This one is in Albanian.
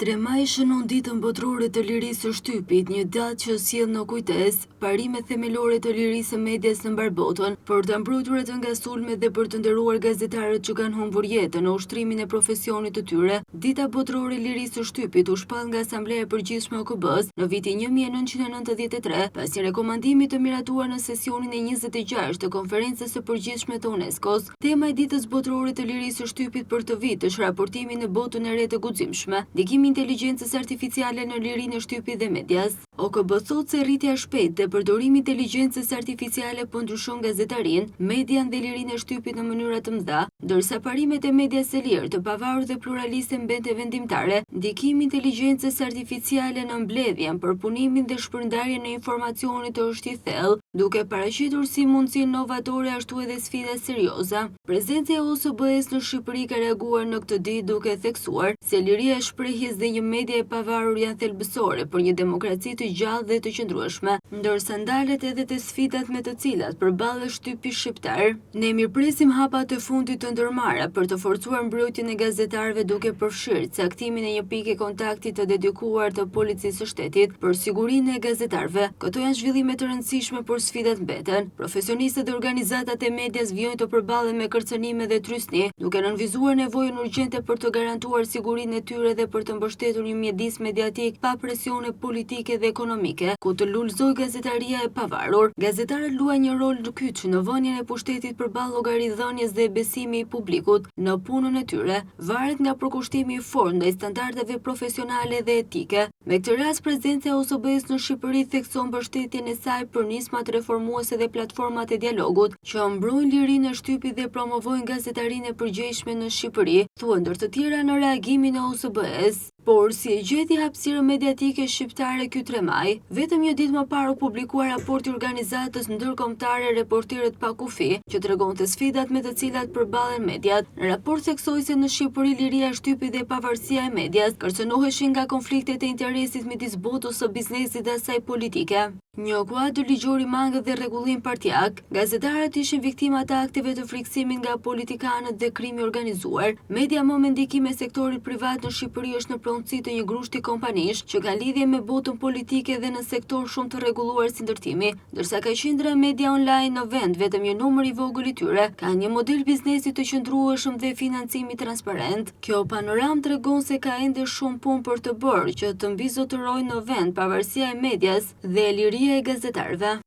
3 maji shënon Ditën Botërore të Lirisë së Shtypit, një datë që sjell në kujtesë parimet themelore të lirisë së medias në mbarë botën, për ta mbrojtur atë nga sulmet dhe për të nderuar gazetarët që kanë humbur jetën në ushtrimin e profesionit të tyre. Dita Botërore e Lirisë së Shtypit u shpall nga Asambleja e Përgjithshme e OKB-së në vitin 1993, pas një rekomandimi të miratuar në sesionin e 26 të Konferencës së Përgjithshme të UNESCO-s. Tema e Ditës Botërore të Lirisë së Shtypit për këtë vit është raportimi në botën e re të guximshme, ndikimi i inteligjencës artificiale në lirinë e shtypit dhe medias. OKB thotë se rritja e shpejtë dhe përdorimi i inteligjencës artificiale po ndryshon gazetarinë, median dhe lirinë e shtypit në mënyra të mëdha, ndërsa parimet e medias së lirë, të pavarur dhe pluraliste mbeten vendimtare. Ndikimi i inteligjencës artificiale në mbledhjen, përpunimin dhe shpërndarjen e informacionit është i thellë, duke paraqitur si mundësi novatore ashtu edhe sfida serioze. Prezenca e OSBE-së në Shqipëri ka reaguar në këtë ditë duke theksuar se liria e shprehjes dhe një media e pavarur janë thelbësore për një demokraci të gjallë dhe të qëndrueshme, ndërsa ndalet edhe te sfidat me të cilat përballet shtypi shqiptar. Ne mirëpresim hapat e fundit të ndërmarra për të forcuar mbrojtjen e gazetarëve duke përfshirë caktimin e një pike kontakti të dedikuar të Policisë së Shtetit për sigurinë e gazetarëve. Këto janë zhvillime të rëndësishme, por sfidat mbeten. Profesionistët dhe organizatat e medias vijojnë të përballen me kërcënime dhe trysni, duke nënvizuar nevojën urgjente për të garantuar sigurinë e tyre dhe për të mbështetur një mjedis mediatik pa presione politike dhe ekonomike, ku të lulëzojë gazetaria e pavarur. Gazetarët luajnë një rol kyç në vënien e pushtetit përballë llogaridhënies dhe besimi i publikut në punën e tyre varet nga përkushtimi i fortë ndaj standardeve profesionale dhe etike. Me këtë rast, prezenca e OSBE-së në Shqipëri thekson mbështetjen e saj për nismat reformuese dhe platformat e dialogut që mbrojnë lirinë e shtypit dhe promovojnë gazetarinë e përgjegjshme në Shqipëri, thuhet ndër të tjera në reagimin e OSBE-së. Por, si e gjeti hapësirën mediatike shqiptare ky 3 maj? Vetëm një ditë më parë u publikua raporti i organizatës ndërkombëtare Reporterët pa Kufi, që tregonte sfidat me të cilat përballen mediat. Në raport theksohej se në Shqipëri liria e shtypit dhe pavarësia e medias kërcënoheshin nga konfliktet e interesit midis botës së biznesit dhe asaj politike. Një kuadër ligjor i mangët dhe rregullim partiak. Gazetarët ishin viktima të akteve të frikësimit nga politikanët dhe krimi i organizuar. Media më me ndikim e sektorit privat në Shqipëri është në pronësi të një grushti kompanish që kanë lidhje me botën politike dhe në sektorë shumë të rregulluar si ndërtimi. Ndërsa ka qindra media online në vend, vetëm një numër i vogël i tyre kanë një model biznesi të qëndrueshëm dhe financimi transparent. Kjo panoramë tregon se ka ende shumë punë për të bërë që të mbizotërojë në vend pavarësia e medias dhe liria e gazetarëve.